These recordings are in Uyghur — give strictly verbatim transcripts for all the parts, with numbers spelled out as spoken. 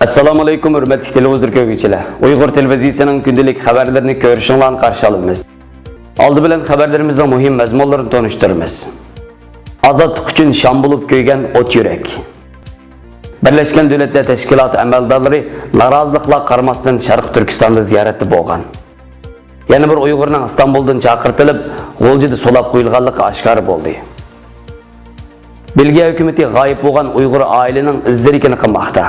ئەسسالامۇ ئەلەيكۇم، ھۆرمەتلىك تېلېۋىزور كۆرگۈچىلەر. ئۇيغۇر تېلېۋىزىيىسىنىڭ كۈندىلىك خەۋەرلىرىنى كۆرۈشۈڭلارنى قارشى ئالىمىز. ئالدى بىلەن خەۋەرلىرىمىزنىڭ مۇھىم مەزمۇنلىرىنى تونۇشتۇرىمىز. ئازادلىق ئۈچۈن شام بولۇپ كۆيگەن ئوت يۈرەك. بىرلەشكەن دۆلەتلەر تەشكىلاتى ئەمەلدارلىرى نارازىلىقلارغا قارىماستىن شەرقىي تۈركىستاندا زىيارەتتە بولغان. يەنە بىر ئۇيغۇرنىڭ ئىستانبۇلدىن چاقىرتىلىپ، غۇلجىدا سولاپ قويۇلغانلىقى ئاشكارا بولدى. بېلگىيە ھۆكۈمىتى غايىب بولغان ئۇيغۇر ئائىلىنىڭ ئىزدىنىشىنى قىلماقتا.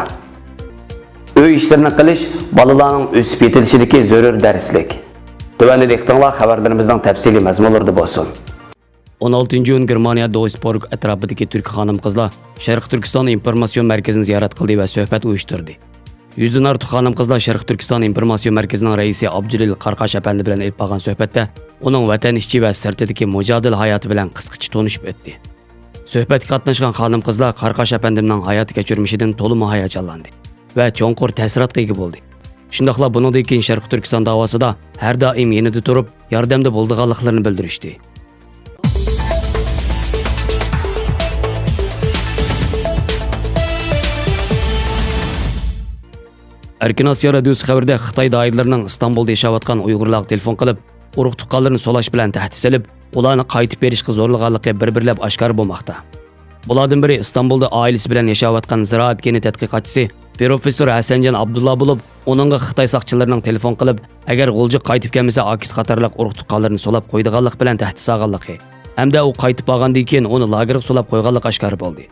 ئۆي ئىشلىرىنى قىلىش بالىلارنىڭ ئۆسۈپ يېتىلىشىدىكى زۆرۈر دەرسلىك. تۆۋەندە دىققىتىڭلار خەۋەرلىرىمىزنىڭ تەپسىلىي مەزمۇنلىرىدا بولسۇن. ئون ئالتىنچى ئىيۇن گېرمانىيە دويسبورگ ئەتراپىدىكى تۈرك خانىم-قىزلار شەرقىي تۈركىستان ئىنفورماتسىيون مەركىزىنى زىيارەت قىلدى ۋە سۆھبەت ئۇيۇشتۇردى. يۈزدىن ئارتۇق خانىم-قىزلار شەرقىي تۈركىستان ئىنفورماتسىيون مەركىزىنىڭ رەئىسى ئابدۇجېلىل قاراقاش ئەپەندى بىلەن ئېلىپ بارغان سۆھبەتتە ئۇنىڭ ۋەتەن ئىچى ۋە سىرتىدىكى مۇجادىلە ھاياتى بىلەن قىسقىچە تونۇشۇپ ئۆتتى. سۆھبەتكە قاتناشقان خانىم-قىزلار قاراقاش ئەپەندىمنىڭ ھاياتىي كەچۈرمىشىدىن تولىمۇ ھاياجانلاندى ۋە چوڭقۇر تەسىراتقا ئىگە بولدى. شۇنداقلا بۇنىڭدىن كېيىن شەرقىي تۈركىستان داۋاسىدا ھەر دائىم يېنىدا تۇرۇپ، ياردەمدە بولىدىغانلىقلىرىنى بىلدۈرۈشتى. ئەركىن ئاسىيا رادىيوسى خەۋىرىدە خىتاي دائىرىلىرىنىڭ ئىستانبۇلدا ياشاۋاتقان ئۇيغۇرلارغا تېلېفون قىلىپ، ئۇرۇق-تۇغقانلىرىنى سولاش بىلەن تەھدىت سېلىپ، ئۇلارنى قايتىپ بېرىشقا زورلىغانلىقى بىر-بىرلەپ ئاشكارا بولماقتا. بۇلاردىن بىرى ئىستانبۇلدا ئائىلىسى بىلەن ياشاۋاتقان زىرائەت گېنى تەتقىقاتچىسى پروفېسسور ھەسەنجان ئابدۇللا بولۇپ، ئۇنىڭغا خىتاي ساقچىلىرىنىڭ تېلېفون قىلىپ، ئەگەر غۇلجىغا قايتىپ كەلمىسە، ئاكىسى قاتارلىق ئۇرۇق-تۇغقانلىرىنى سولاپ قويىدىغانلىقى بىلەن تەھدىت سالغانلىقى ھەمدە ئۇ قايتىپ بارغاندىن كېيىن ئۇنى لاگېرغا سولاپ قويغانلىقى ئاشكارا بولدى.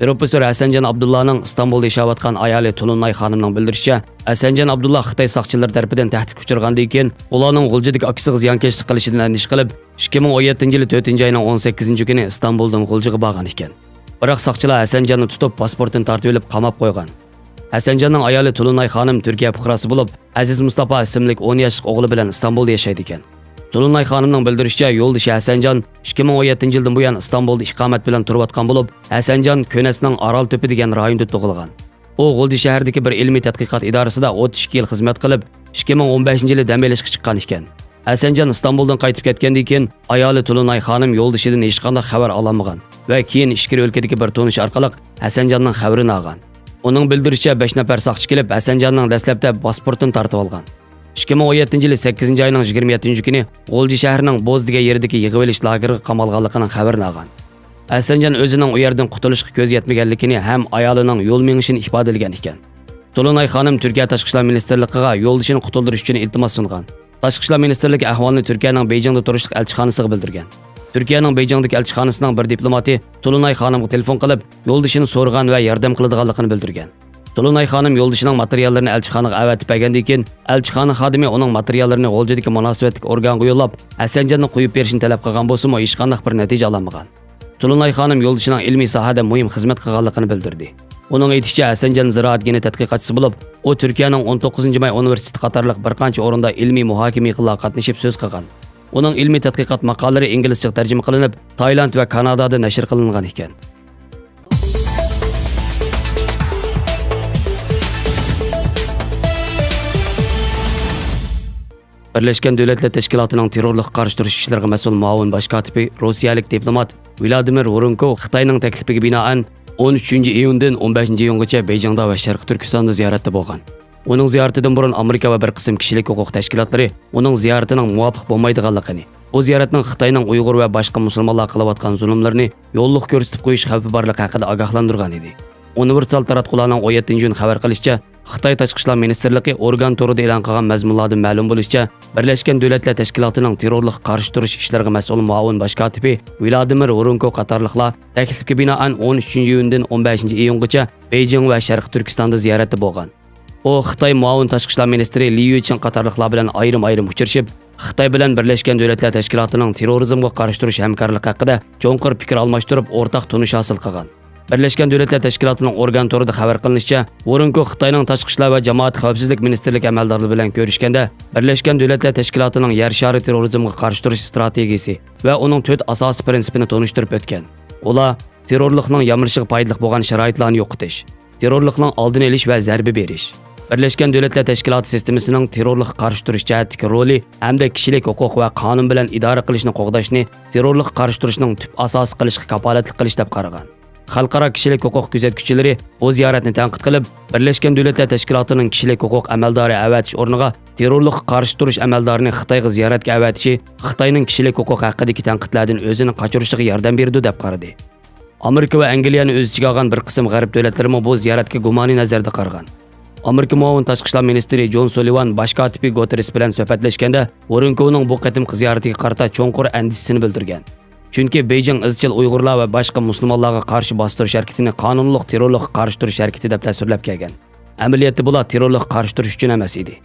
پروفېسسور ھەسەنجان ئابدۇللانىڭ ئىستانبۇلدا ياشاۋاتقان ئايالى تولۇنئاي خانىمنىڭ بىلدۈرۈشىچە، ھەسەنجان ئابدۇللا خىتاي ساقچىلىرى تەرىپىدىن تەھدىتكە ئۇچرىغاندىن كېيىن، ئۇلارنىڭ غۇلجىدىكى ئاكىسىغا زىيانكەشلىك قىلىشىدىن ئەندىشە قىلىپ، ئىككى مىڭ ئون يەتتىنچى يىلى تۆتىنچى ئاينىڭ ئون سەككىزىنچى كۈنى ئىستانبۇلدىن غۇلجىغا بارغان ئىكەن. بىراق ساقچىلار ھەسەنجاننى تۇتۇپ، پاسپورتىنى تارتىۋېلىپ قاماپ قويغان. ھەسەنجاننىڭ ئايالى تولۇنئاي خانىم تۈركىيە پۇقراسى بولۇپ، ئەزىز مۇستاپا ئىسىملىك ئون ياشلىق ئوغلى بىلەن ئىستانبۇلدا ياشايدىكەن. تولۇنئاي خانىمنىڭ بىلدۈرۈشىچە، يولدىشى ھەسەنجان ئىككى مىڭ ئون يەتتىنچى يىلدىن بۇيان ئىستانبۇلدا ئىقامەت بىلەن تۇرۇۋاتقان بولۇپ، ھەسەنجان كۆنەسنىڭ ئارال تۆپى دېگەن رايونىدا تۇغۇلغان. ئۇ غۇلجا شەھىرىدىكى بىر ئىلمىي تەتقىقات ئىدارىسىدا ئوتتۇز ئىككى يىل خىزمەت قىلىپ، ئىككى مىڭ ئون بەشىنچى يىلى دەم ئېلىشقا چىققان ئىكەن. ھەسەنجان ئىستانبۇلدىن قايتىپ كەتكەندىن كېيىن، ئايالى تولۇنئاي خانىم يولدىشىدىن ھېچقانداق خەۋەر ئالالمىغان ۋە كېيىن ئىچكىرى ئۆلكىدىكى بىر تونۇشى ئارقىلىق ھەسەنجاننىڭ خەۋىرىنى ئالغان. ئۇنىڭ بىلدۈرۈشىچە، بەش نەپەر ساقچى كېلىپ، ھەسەنجاننىڭ دەسلەپتە پاسپورتىنى تارتىۋالغان. ئىككى مىڭ ئون يەتتىنچى يىلى سەككىزىنچى ئاينىڭ يىگىرمە يەتتىنچى كۈنى غۇلجا شەھىرىنىڭ بوز دېگەن يېرىدىكى يىغىۋېلىش لاگېرىغا قامالغانلىقىنىڭ خەۋىرىنى ئالغان. ھەسەنجان ئۆزىنىڭ ئۇ يەردىن قۇتۇلۇشقا كۆزى يەتمىگەنلىكىنى ھەم ئايالىنىڭ يول مېڭىشىنى ئىپادىلىگەن ئىكەن. تولۇنئاي خانىم تۈركىيە تاشقى ئىشلار مىنىستىرلىقىغا يولدىشىنى قۇتۇلدۇرۇش ئۈچۈن ئىلتىماس سۇنغان. تاشقى ئىشلار مىنىستىرلىكى ئەھۋالنى تۈركىيەنىڭ بېيجىڭدا تۇرۇشلۇق ئەلچىخانىسىغا بىلدۈرگەن. تۈركىيەنىڭ بېيجىڭدىكى ئەلچىخانىسىنىڭ بىر دىپلوماتى تولۇنئاي خانىمغا تېلېفون قىلىپ، يولدىشىنى سورىغان ۋە ياردەم قىلىدىغانلىقىنى بىلدۈرگەن. تولۇنئاي خانىم يولدىشىنىڭ ماتېرىياللىرىنى ئەلچىخانىغا ئەۋەتىپ بەرگەندىن كېيىن، ئەلچىخانا خادىمى ئۇنىڭ ماتېرىياللىرىنى غۇلجىدىكى مۇناسىۋەتلىك ئورگانغا يوللاپ، ھەسەنجاننى قويۇپ بېرىشنى تەلەپ قىلغان بولسىمۇ، ھېچقانداق بىر نەتىجە ئالالمىغان. تولۇنئاي خانىم يولدىشىنىڭ ئىلمىي ساھەدە مۇھىم خىزمەت قىلغانلىقىنى بىلدۈردى. ئۇنىڭ ئېيتىشىچە، ھەسەنجان زىرائەت گېنى تەتقىقاتچىسى بولۇپ، ئۇ تۈركىيەنىڭ ئون توققۇزىنچى ماي ئۇنىۋېرسىتېتى قاتارلىق بىر قانچە ئورۇندا ئىلمىي مۇھاكىمە يىغىنلارغا قاتنىشىپ سۆز قىلغان. ئۇنىڭ ئىلمىي تەتقىقات ماقالىلىرى ئىنگلىزچىغا تەرجىمە قىلىنىپ، تايلاند ۋە كانادادا نەشر قىلىنغان ئىكەن. بىرلەشكەن دۆلەتلەر تەشكىلاتىنىڭ تېررورلۇققا قارشى تۇرۇش ئىشلىرىغا مەسئۇل مۇئاۋىن باش كاتىپى، روسىيەلىك دىپلومات ۋلادىمىر ۋورونكو خىتاينىڭ تەكلىپىگە بىنائەن، ئون ئۈچىنچى ئىيۇندىن ئون بەشىنچى ئىيۇنغىچە بېيجىڭدا ۋە شەرقىي تۈركىستاندا زىيارەتتە بولغان. ئۇنىڭ زىيارىتىدىن بۇرۇن ئامېرىكا ۋە بىر قىسىم كىشىلىك ھوقۇق تەشكىلاتلىرى ئۇنىڭ زىيارىتىنىڭ مۇۋاپىق بولمايدىغانلىقىنى، بۇ زىيارەتنىڭ خىتاينىڭ ئۇيغۇر ۋە باشقا مۇسۇلمانلارغا قىلىۋاتقان زۇلۇملىرىنى يوللۇق كۆرسىتىپ قويۇش خەۋپى بارلىقى ھەققىدە ئاگاھلاندۇرغان ئىدى. ئۇنىۋېرسال تاراتقۇلارنىڭ ئون يەتتىنچى ئىيۇن خەۋەر قىلىشىچە، خىتاي تاشقى ئىشلار مىنىستىرلىقى ئورگان تورىدا ئېلان قىلغان مەزمۇنلاردىن مەلۇم بولۇشىچە، بىرلەشكەن دۆلەتلەر تەشكىلاتىنىڭ تېررورلۇققا قارشى تۇرۇش ئىشلىرىغا مەسئۇل مۇئاۋىن باش كاتىپى ۋلادىمىر ۋورونكو قاتارلىقلار تەكلىپكە بىنائەن ئون ئۈچىنچى ئىيۇندىن ئون بەشىنچى ئىيۇنغىچە بېيجىڭ ۋە شەرقىي تۈركىستاندا زىيارەتتە بولغان. ئۇ خىتاي مۇئاۋىن تاشقى ئىشلار مىنىستىرى لى يۈچىڭ قاتارلىقلار بىلەن ئايرىم-ئايرىم ئۇچرىشىپ، خىتاي بىلەن بىرلەشكەن دۆلەتلەر تەشكىلاتىنىڭ تېررورىزمغا قارشى تۇرۇش ھەمكارلىقى ھەققىدە چوڭقۇر پىكىر ئالماشتۇرۇپ، ئورتاق تونۇش ھاسىل قىلغان. بىرلەشكەن دۆلەتلەر تەشكىلاتىنىڭ ئورگان تورىدا خەۋەر قىلىنىشىچە، ۋورونكو خىتاينىڭ تاشقى ئىشلار ۋە جامائەت خەۋپسىزلىك مىنىستىرلىكى ئەمەلدارلىرى بىلەن كۆرۈشكەندە، بىرلەشكەن دۆلەتلەر تەشكىلاتىنىڭ يەر شارى تېررورىزمغا قارشى تۇرۇش ئىستراتېگىيىسى ۋە ئۇنىڭ تۆت ئاساسىي پىرىنسىپىنى تونۇشتۇرۇپ ئۆتكەن. ئۇلار تېررورلۇقنىڭ يامرىشىغا پايدىلىق بولغان شارائىتلارنى يوقىتىش، تېررورلۇقنىڭ ئالدىنى ئېلىش ۋە زەربە بېرىش، بىرلەشكەن دۆلەتلەر تەشكىلاتى سىستېمىسىنىڭ تېررورلۇققا قارشى تۇرۇش جەھەتتىكى رولى ھەمدە كىشىلىك ھوقۇق ۋە قانۇن بىلەن ئىدارە قىلىشنى قوغداشنى تېررورلۇققا قارشى تۇرۇشنىڭ تۈپ ئاساسى قىلىشقا كاپالەتلىك قىلىش دەپ قارىغان. خەلقئارا كىشىلىك ھوقۇق كۆزەتكۈچىلىرى بۇ زىيارەتنى تەنقىد قىلىپ، بىرلەشكەن دۆلەتلەر تەشكىلاتىنىڭ كىشىلىك ھوقۇق ئەمەلدارى ئەۋەتىش ئورنىغا تېررورلۇققا قارشى تۇرۇش ئەمەلدارىنى خىتايغا زىيارەتكە ئەۋەتىشى خىتاينىڭ كىشىلىك ھوقۇق ھەققىدىكى تەنقىدلەردىن ئۆزىنى قاچۇرۇشىغا ياردەم بېرىدۇ، دەپ قارىدى. ئامېرىكا ۋە ئەنگلىيەنى ئۆز ئىچىگە ئالغان بىر قىسىم غەرب دۆلەتلىرىمۇ بۇ زىيارەتكە گۇمانىي نەزەردە قارىغان. ئامېرىكا مۇئاۋىن تاشقى ئىشلار مىنىستىرى جون سۇلىۋان باش كاتىپى گۇتېررېس بىلەن سۆھبەتلەشكەندە، ۋورونكوۋنىڭ بۇ قېتىمقى زىيارىتىگە قارىتا چوڭقۇر ئەندىشىسىنى بىلدۈرگەن. چۈنكى بېيجىڭ ئىزچىل ئۇيغۇرلار ۋە باشقا مۇسۇلمانلارغا قارشى باستۇرۇش ھەرىكىتىنى قانۇنلۇق تېررورلۇققا قارشى تۇرۇش ھەرىكىتى دەپ تەسۋىرلەپ كەلگەن. ئەمەلىيەتتە بۇلار تېررورلۇققا قارشى تۇرۇش ئۈچۈن ئەمەس ئىدى.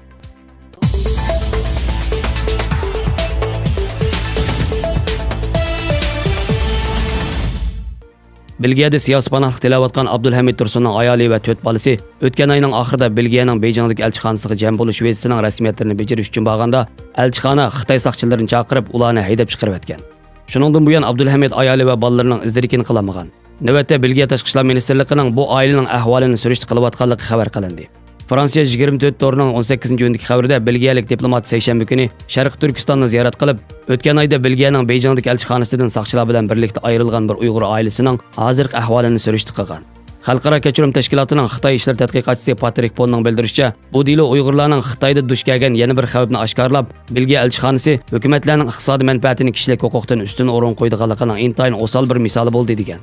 بېلگىيەدە سىياسىي پاناھلىق تىلەۋاتقان ئابدۇلھەمىد تۇرسۇننىڭ ئايالى ۋە تۆت بالىسى ئۆتكەن ئاينىڭ ئاخىرىدا بېلگىيەنىڭ بېيجىڭدىكى ئەلچىخانىسىغا جەم بولۇش ۋىزىسىنىڭ رەسمىيەتلىرىنى بېجىرىش ئۈچۈن بارغاندا، ئەلچىخانا خىتاي ساقچىلىرىنى چاقىرىپ، ئۇلارنى ھەيدەپ چىقىرىۋەتكەن. شۇنىڭدىن بۇيان ئابدۇلھەمىد ئايالى ۋە بالىلىرىنىڭ ئىز-دېرىكىنى قىلالمىغان. نۆۋەتتە بېلگىيە تاشقى ئىشلار مىنىستىرلىقىنىڭ بۇ ئائىلىنىڭ ئەھۋالىنى سۈرۈشتە قىلىۋاتقانلىقى خەۋەر قىلىندى. فرانسىيە يىگىرمە تۆت تورىنىڭ ئون سەككىزىنچى ئىيۇندىكى خەۋىرىدە بېلگىيەلىك دىپلومات سەيشەنبە كۈنى شەرقىي تۈركىستاننى زىيارەت قىلىپ، ئۆتكەن ئايدا بېلگىيەنىڭ بېيجىڭدىكى ئەلچىخانىسىدىن ساقچىلار بىلەن بىرلىكتە ئايرىلغان بىر ئۇيغۇر ئائىلىسىنىڭ ھازىرقى ئەھۋالىنى سۈرۈشتە قىلغان. خەلقئارا كەچۈرۈم تەشكىلاتىنىڭ خىتاي ئىشلىرى تەتقىقاتچىسى پاترىك پوننىڭ بىلدۈرۈشىچە، بۇ دېلو ئۇيغۇرلارنىڭ خىتايدا دۇچ كەلگەن يەنە بىر خەۋپنى ئاشكارىلاپ، بېلگىيە ئەلچىخانىسى ھۆكۈمەتلەرنىڭ ئىقتىسادىي مەنپەئەتىنى كىشىلىك ھوقۇقتىن ئۈستۈن ئورۇنغا قويىدىغانلىقىنىڭ ئىنتايىن ئوسال بىر مىسالى بولدى، دېگەن.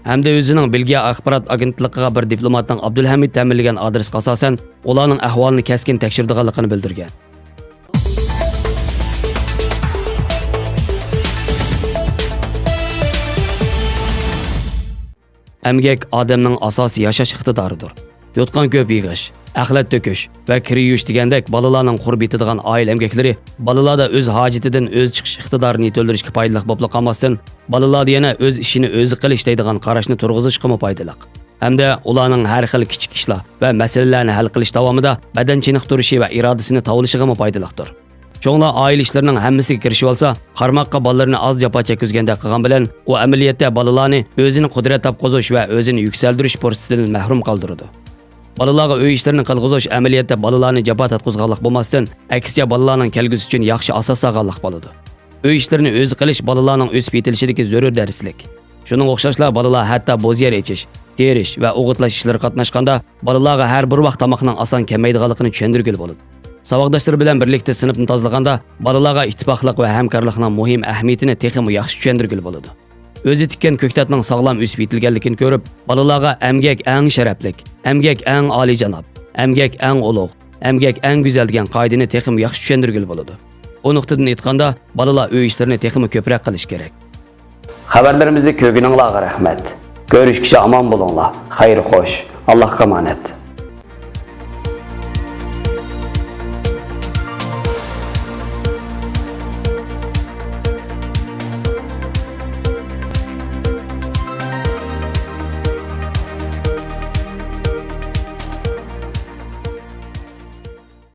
ھەمدە ئۆزىنىڭ بېلگىيە ئاخبارات ئاگېنتلىقىغا بىر دىپلوماتنىڭ ئابدۇلھەمىد تەمىنلىگەن ئادرېسقا ئاساسەن، ئۇلارنىڭ ئەھۋالىنى كەسكىن تەكشۈرىدىغانلىقىنى بىلدۈرگەن. ئەمگەك ئادەمنىڭ ئاساسىي ياشاش ئىقتىدارىدۇر. يوتقان كۆپ يىغىش، ئەخلەت تۆكۈش ۋە كىر يۇيۇش دېگەندەك بالىلارنىڭ قۇربىتىدىغان ئائىلە ئەمگەكلىرى بالىلاردا ئۆز ھاجىتىدىن ئۆزى چىقىش ئىقتىدارىنى يېتىلدۈرۈشكە پايدىلىق بولۇپلا قالماستىن، بالىلاردا يەنە ئۆز ئىشىنى ئۆزى قىلىش دەيدىغان قاراشنى تۇرغۇزۇشقىمۇ پايدىلىق. ھەمدە ئۇلارنىڭ ھەر خىل كىچىك ئىشلار ۋە مەسىلىلەرنى ھەل قىلىش داۋامىدا بەدەن چېنىقتۇرۇشى ۋە ئىرادىسىنى تاۋلىشىغىمۇ پايدىلىقتۇر. چوڭلار ئائىلە ئىشلىرىنىڭ ھەممىسىگە كىرىشىۋالسا، قارىماققا بالىلىرىنى ئاز جاپا چەككۈزگەندەك قىلغان بىلەن، ئۇ ئەمەلىيەتتە بالىلارنى ئۆزىنى قۇدرەت تاپقۇزۇش ۋە ئۆزىنى يۈكسەلدۈرۈش پۇرسىتىدىن مەھرۇم قالدۇرىدۇ. بالىلارغا ئۆي ئىشلىرىنى قىلغۇزۇش ئەمەلىيەتتە بالىلارنى جاپا تارتقۇزغانلىق بولماستىن، ئەكسىچە بالىلارنىڭ كەلگۈسى ئۈچۈن ياخشى ئاساس سالغانلىق بولىدۇ. ئۆي ئىشلىرىنى ئۆزى قىلىش بالىلارنىڭ ئۆسۈپ يېتىلىشىدىكى زۆرۈر دەرسلىك. شۇنىڭغا ئوخشاشلا بالىلار ھەتتا بوز يەر ئېچىش، تېرىش ۋە ئوغۇتلاش ئىشلىرىغا قاتناشقاندا، بالىلارغا ھەر بىر ۋاق تاماقنىڭ ئاسان كەلمەيدىغانلىقىنى چۈشەندۈرگىلى بولىدۇ. ساۋاقداشلىرى بىلەن بىرلىكتە سىنىپنى تازىلىغاندا، بالىلارغا ئىتتىپاقلىق ۋە ھەمكارلىقنىڭ مۇھىم ئەھمىيىتىنى تېخىمۇ ياخشى چۈشەندۈرگىلى بولىدۇ. ئۆزى تىككەن كۆكتاتنىڭ ساغلام ئۆسۈپ يېتىلگەنلىكىنى كۆرۈپ، بالىلارغا ئەمگەك ئەڭ شەرەپلىك، ئەمگەك ئەڭ ئالىيجاناب، ئەمگەك ئەڭ ئۇلۇغ، ئەمگەك ئەڭ گۈزەل دېگەن قائىدىنى تېخىمۇ ياخشى چۈشەندۈرگىلى بولىدۇ. بۇ نۇقتىدىن ئېيتقاندا، بالىلار ئۆي ئىشلىرىنى تېخىمۇ كۆپرەك قىلىشى كېرەك. خەۋەرلىرىمىزنى كۆرگىنىڭلارغا رەھمەت. كۆرۈشكىچە ئامان بولۇڭلار. خەير خوش. ئاللاھقا ئامانەت.